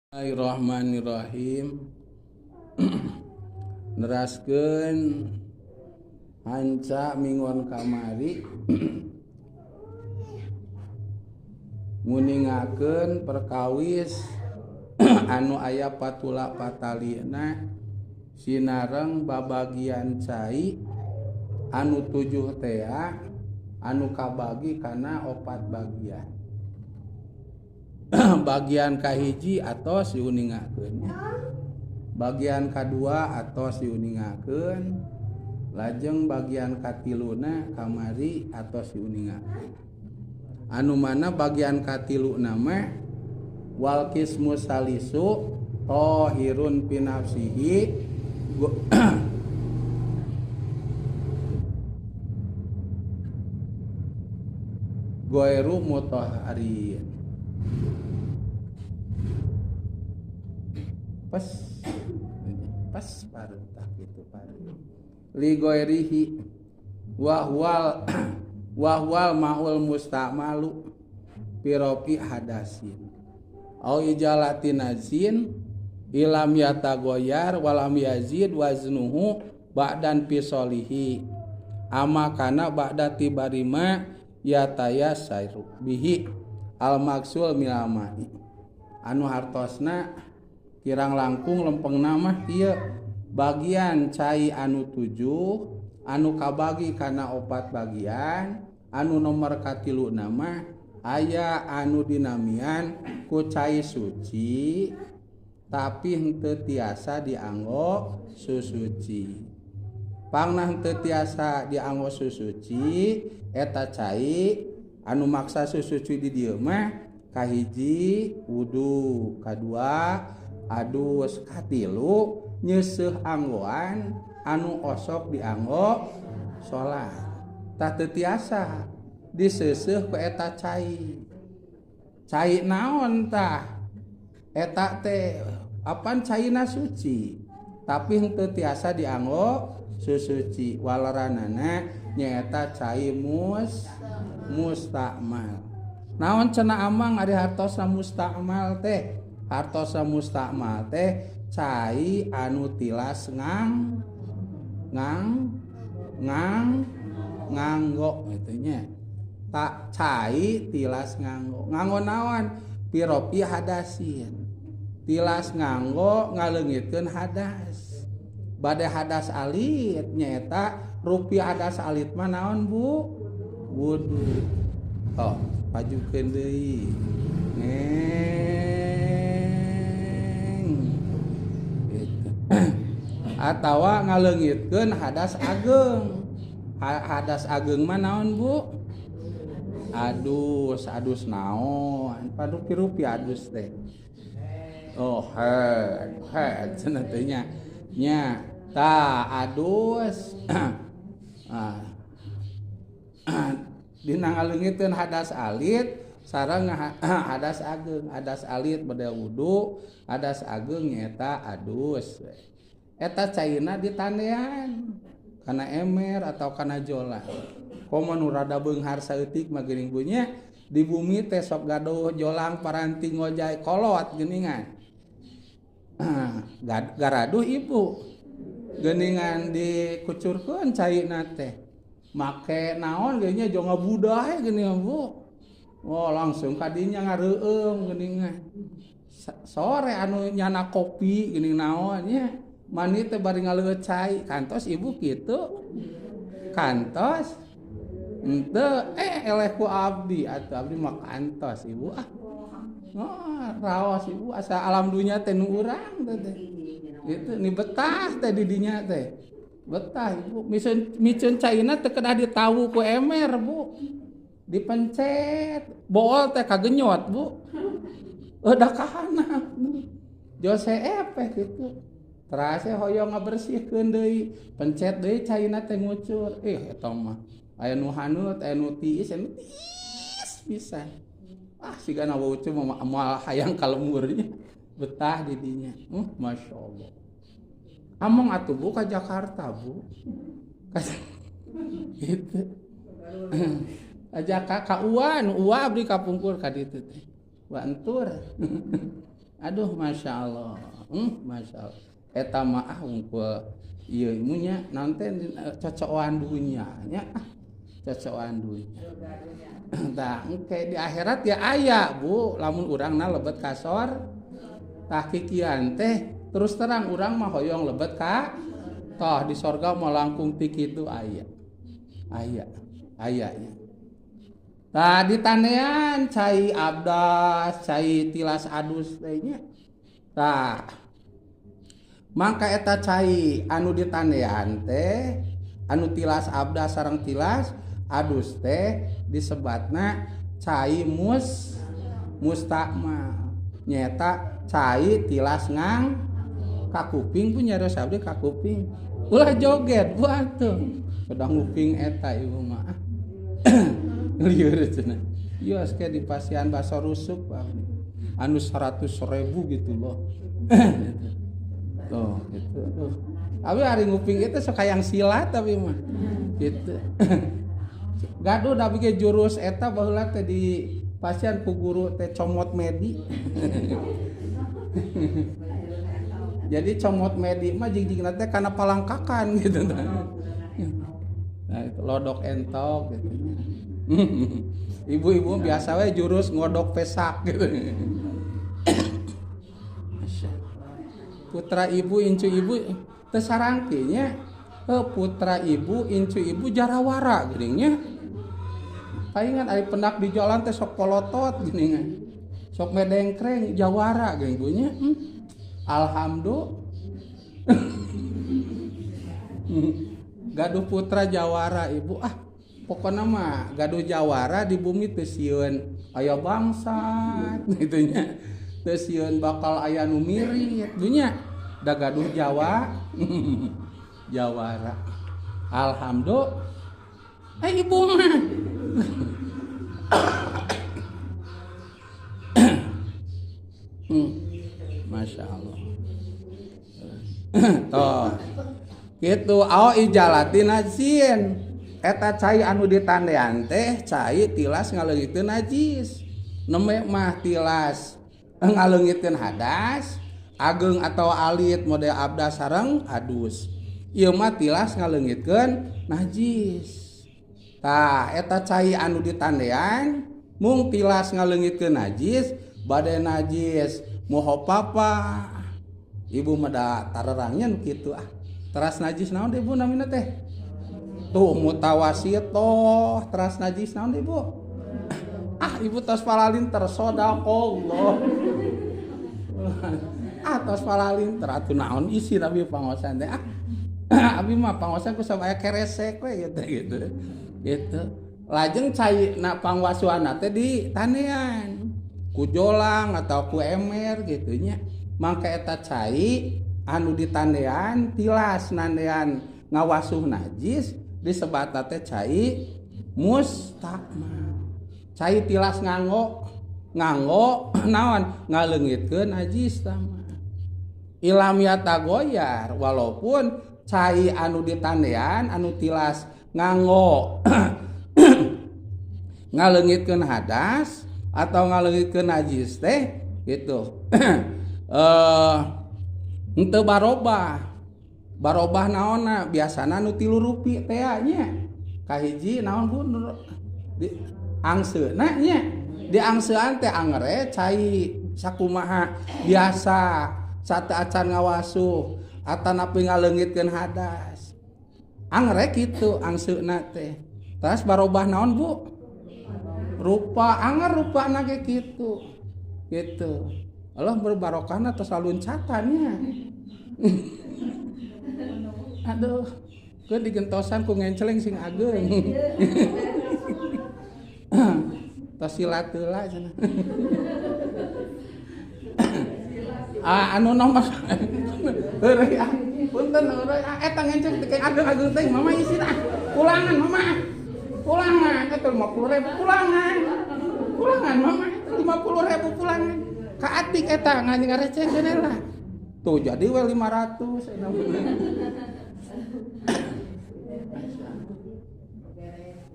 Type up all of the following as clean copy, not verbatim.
Bismillahirrahmanirrahim. Neraskeun hanca minggon kamari nguningakeun perkawis anu aya patula patalina sinareng babagian cai anu 7 tea anu kabagi kana 4 bagian. Bagian kahiji atos diuningakeun, bagian kadua atos diuningakeun, lajeng bagian katiluna kamari atos diuningakeun. Anu mana bagian katiluna mah wal qismu salisu tahirun pinafsihi goiru mutahharin. Pas pas parentah gitu parentah li goirihi wahwal wahwal maul mustamalu piropi hadasin au ijalatin nazin ilam yatagoyar walam yazid waznuhu ba'dan pisolihi ama kana ba'da tibarima yataya sairu bihi al maksul milamai. Anu hartosna kirang langkung lempeng nama ieu bagian cai anu 7 anu kabagi kana 4 bagian anu nomor katilu nama aya anu dinamian ku cai suci tapi henteu tiasa dianggo susuci. Pangna henteu tiasa dianggo susuci eta cai anu maksa susuci di dieu mah kahiji wudu, kadua adus, katilu nyeuseuh anggoan anu osok dianggo salat. Tah teu tiasa diseuseuh ku eta cai. Cai naon tah? Eta teh apan caina suci tapi henteu tiasa dianggo susuci. Waleranana nyaeta cai mustakmal. Naon cenah amang ari hartosna mustakmal teh? Hartosna mustakmal teh cai anu tilas ngang ngang ngang nganggo kitu nya. Tak cai tilas nganggo. Nganggo naon? Piropi hadasin. Tilas nganggo ngaleungitkeun hadas. Bade hadas alit nyaeta rupi hadas alit mah naon Bu? Wudu. Oh, pajukeun deui. Neng. Gitu. Atawa ngaleungitkeun hadas ageng. Hadas ageng mah naon Bu? Adus, adus naon? Parupi-rupi adus teh. Oh, head, head cenah teh nya. Nya, tah adus. Dina ngaleungitkeun hadas alit sareng hadas ageng. Hadas alit bade wudu, hadas ageng nyaeta adus. Eta caina ditandean kana emer atau kana jola. Komo nu rada beunghar saeutik mah geuning bu nya, di bumi teh sok gaduh jolang paranti ngojay kolot geuningan. Garaduh ibu geuningan dikucurkeun caina teh. Make naon ge nya jo ngabudah geuningan Bu. Oh, langsung kadinya ngareueum geuningan. Sore anu nyana kopi geuning naon nya. Mani teh bari ngaleueut cai, kantos ibu kitu. Kantos henteu eleh ku abdi atuh abdi mah kantos ibu ah. Oh, raos ibu asa alam dunya teh nu urang teh. Itu ni betah teh di dinya teh. Betah ibu miceun caina teh kedah ditawu ku emer Bu. Dipencet, bool teh kagenyot Bu. Udah kahanap. Jose epeh kitu. Terase hoyong ngabersihkeun deui, pencet deui caina teh ngucur. Eta mah aya nu haneut, aya nu tiis, aya nu tiis pisan. Ah sigana waucu mah moal hayang ka lemurnya. Betah di dinya. Masyaallah. Among atuh Bu ka Jakarta Bu. Gitu. Aja ka uan, ua abdi kapungkur ka ditu teh. Wa entur. Aduh Masya Allah. Masya Allah. Eta mah ah unggul ieu imunya naon teh cocokan dunya nya. Cocokan dunya. Tah engke di akhirat ya aya Bu, lamun urangna lebet ka sor. Tah kikian teh terus terang urang mah hoyong lebet ka toh di sorga mah langkung ti kitu aya. Aya, aya nya. Tah ditanean cai abdas, cai tilas adus teh nya. Tah mangka eta cai anu ditanean teh anu tilas abdas sareng tilas adus teh disebatna cai mustakmal nyaeta cai tilas ngang kakuping punya nyarios abdi kakuping ulah joget bu atuh sedang nguping eta ibu mah lieur cenah ieu ke di pasian baso rusuk abdi anu 100.000 gitu loh. Tuh gitu. Aduh. Abi hari nguping itu sok hayang silat tapi mah gitu. Gaduh da ge jurus eta baheula teh di pasian ku guru teh comot medi. Jadi comot medi mah jing-jingna teh kana palangkakan gitu. Nah itu lodok entok gitu. Ibu-ibu biasa we jurus ngodok pesak gitu. Putra ibu incu ibu teu sarangki nya. Putra ibu incu ibu jarawara geuning nya. Palingan ari pendak di jalan teh sok polotot geuningan. Sok medengkreng jawara geuning bu nya. Alhamdulillah. Gaduh putra jawara ibu ah. Pokona mah gaduh jawara di bumi teu sieun aya bangsat gitu nya. Teu sieun bakal aya nu mirit dunya da gaduh Jawa jawara. Alhamdulillah. Ibu mah. Masya Allah. Toh. Gitu au ijalati najsin. Eta cai anu ditandean teh cai tilas ngaleungiteun najis. Nembe mah tilas ngaleungiteun hadas, ageng atau alit model abdas sareng adus. Ieu mah tilas ngaleungitkeun najis. Tah eta cai anu ditandean mung tilas ngaleungitkeun najis, bade najis moho papa. Ibu mah da tarerangnya nu kitu ah. Teras najis naon ibu namina teh? Tuh mutawasitoh teras najis naon ibu? Ah ibu tos palalinter sadaqallah. Ah tos palalinter atuh naon isi abi pangosan teh ah. Abi mah pangosan ku sama aya keresek we gitu gitu. Gitu. Lajeng cai na pangwasuana teh di tanean. Ku jolang atau ku emer gitu nya. Mangka eta cai anu ditandean tilas nandean ngawasuh najis disebatna teh cai mustakmal. Cai tilas nganggo nganggo naon ngaleungitkeun najis tah mah. Ilam yatagoyar walaupun cai anu ditandean anu tilas nganggo ngaleungitkeun hadas atau ngaleungitkeun najis teh gitu. Henteu barobah. Barobah naonna biasana nu tilu rupi teh nya. Kahiji naon Bu di angseuna nya. Di angsean teh angere cai sakumaha biasa sate acan ngawasuh atanapi ngaleungitkeun hadas. Angere kitu angseuna teh. Terus barobah naon Bu? Rupa anger rupana ge kitu. Gitu. Allah berbarokahna tos luncatannya. Aduh, keun digentosan ku ngenceleng sing ageung. Tos silat heula cenah. Ah anu nomor heureuy ah. Punten heureuy ah eta ngenceng teh ageung-ageung teh mama isina. Pulangan mama. Pulangan eta 50.000 pulangan. Pulangan mama 50.000 pulangan. Ka atik eta ngarecehkeun lah. Tuh jadi we 500 eta.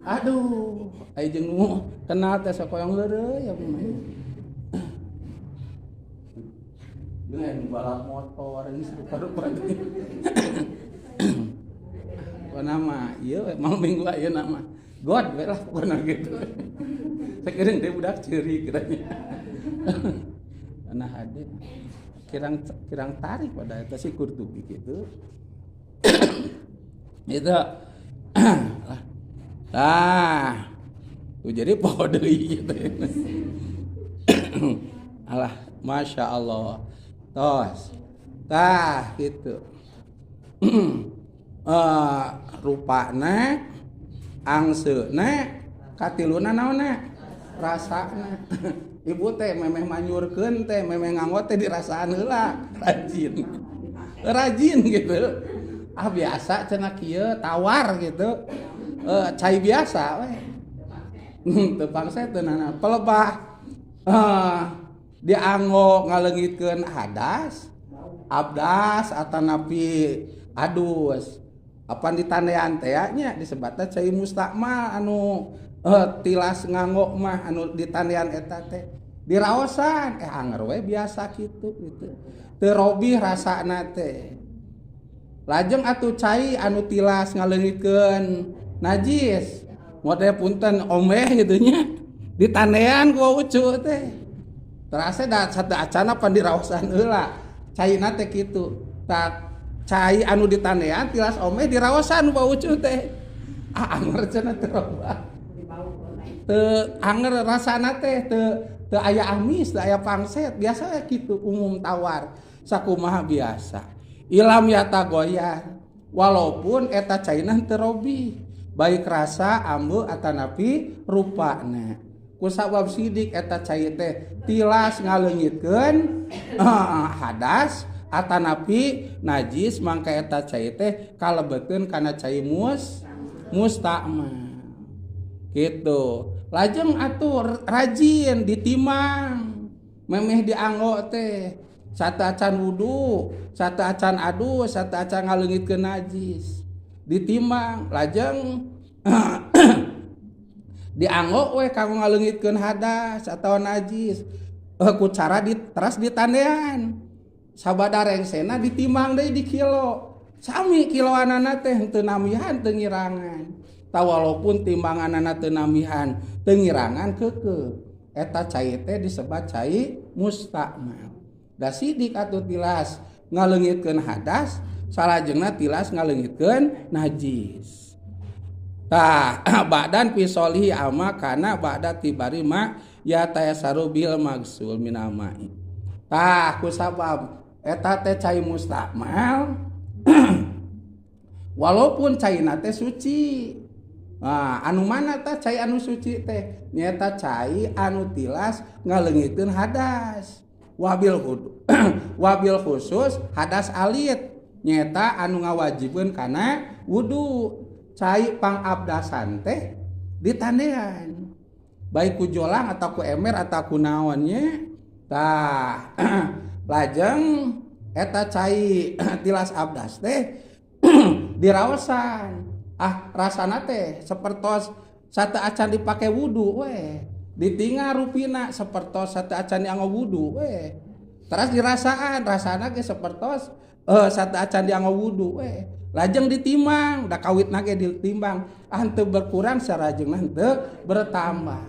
Aduh, ai jeung nu kenal teh sok hoyong heureuy ya mah. Dengan balap motor ini rupa-rupa. Pokona mah ieu malam minggu ayeuna mah. God we lah pokona gitu. Sakedeung teh budak ceurik katanya. Nah hade kirang kirang tarik pada eta si Kurtubi gitu. Itu lah. Tah. Tuh jadi poho deui gitu. Alah, Masya Allah. Tos. Tah gitu. Rupana, angseuna, katiluna naonna? Rasana. Ibu teh memeh manyurkeun teh, memeh nganggo teh dirasaan heula, rajin. Rajin gitu. Ah biasa cenah kieu tawar gitu. Cai biasa we. Teu pangset teu nana. Pelebah dianggo ngaleungitkeun hadas, abdas atanapi adus. Apan ditandean teh nya disebatna cai mustakmal anu tilas nganggo mah anu ditandean eta teh diraosan anger we biasa kitu gitu. Teu robih rasana teh. Lajeng atuh cai anu tilas ngaleungitkeun najis. Model punten omeh gitu nya. Ditandean ku ucu teh. Terasa da satu acana pan diraosan heula. Caina teh kitu. Tak cai anu ditandean tilas omeh diraosan ku ucu teh. Ah anger cenah teu robah. Teu anger rasana teh teu teu aya amis, teu aya pangset, biasa kitu umum tawar. Sakumaha biasa. Ilam yatagoyar. Walaupun eta caina teu robih, baik rasa ambu atanapi rupana. Kusabab sidik eta cai teh tilas ngaleungitkeun hadas atanapi najis mangka eta cai teh kalebeteun kana cai mustakmal. Gitu. Lajeng atuh rajin ditimang memeh dianggo teh sateuacan wudu, sateuacan adus, sateuacan ngaleungitkeun najis. Ditimbang lajeng dianggo we kanggo ngaleungitkeun hadas atawa najis. Ku cara teras ditandean. Sabada rengsena ditimbang deui di kilo. Sami kiloanana teh henteu namihan teu ngirangan. Ta walaupun timbanganana teu namihan teu ngirangan keukeuh. Eta cai teh disebat cai mustakmal. Da sidik atuh tilas ngaleungitkeun hadas, salajengna tilas ngaleungitkeun najis. Tah badan pisolihi ama kana ba'da tibari ma ya tayasaru bil magsul minamai. Tah kusabab eta teh cai mustakmal walaupun caina teh suci. Nah, anu mana tah cai anu suci teh? Nyaeta cai anu tilas ngaleungitkeun hadas. Wabil wabil khusus hadas alit nyaeta anu ngawajibkeun kana wudu. Cai pangabdasan teh ditandean. Baik ku jolang atau ku ember atau ku naonnya. Tah lajeng eta cai tilas abdas teh diraosan. Ah rasana teh sapertos sateuacan dipake wudu we. Ditinggal rupina sapertos sateuacan dianggo wudu we. Teras dirasaan, rasana ge sapertos sateuacan dianggo wudu we. Lajeng ditimbang, da kawitna ge ditimbang. Ah henteu berkurang sarajengna henteu bertambah.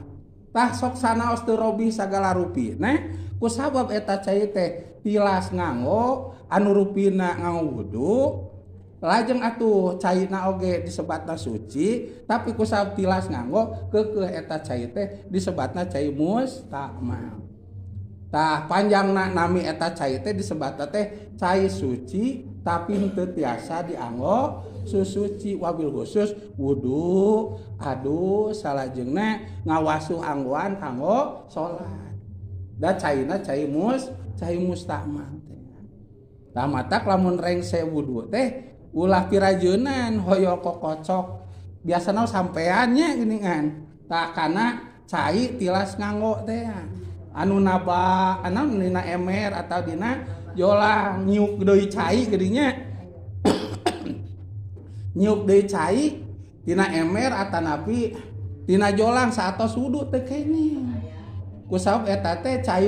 Tah sok sanaos teu robih sagala rupina kusabab eta cai teh tilas nganggo anu rupina nganggo wudu. Lajeng atuh caina oge disebatna suci, tapi kusabab tilas nganggo keukeuh eta cai teh disebatna cai mustakmal. Tah panjangna nami eta cai teh disebatna teh cai suci tapi henteu tiasa dianggo susuci wabil khusus wudu, adus, salajengna ngawasuh anggoan kanggo salat. Da caina cai cai mustakmal teh. Tah matak lamun rengse wudu teh ulah pirajeunan hoyong kokocok biasana sampeannya geuningan. Tah kana cai tilas nganggo teh anu naba anu dina emer atau dina jolang nyiuk deui cai geuning nya. Nyiuk deui cai tina emer atanapi tina jolang saatos wudu teh kenging. Kusabab eta teh cai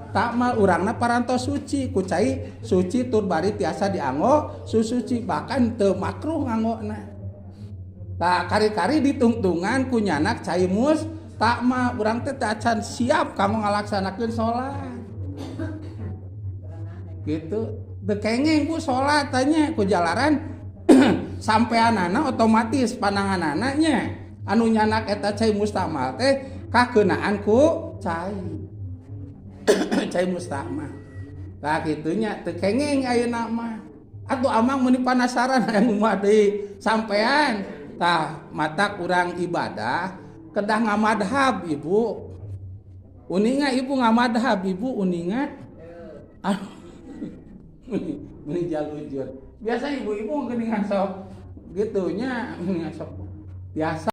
Musta'mal, urangna parantos suci ku cai suci, tur bari tiasa dianggo susuci, bahkan teu makruh nganggona. Tah, kari-kari ditungtungan ku nyandak cai musta'mal, urang teh teu acan siap kanggo ngalaksanakeun salat gitu. Teu kenging, Bu, salat tanya ku jalaran sampeanana otomatis pananganana nya anu nyandak eta cai musta'mal teh kakeunaan ku cai cai musta'mal. Tah, kitunya, teu kenging ayeuna mah. Atuh amang meuni panasaran hayang ngumbah deui sampean. Tah, matak urang ibadah kedah ngamadhab, Ibu. Uninga Ibu ngamadhab, Ibu uninga? Aduh. Meni jalujur. Biasa ibu-ibu geuningan sok gitunya, geuningan sok biasa.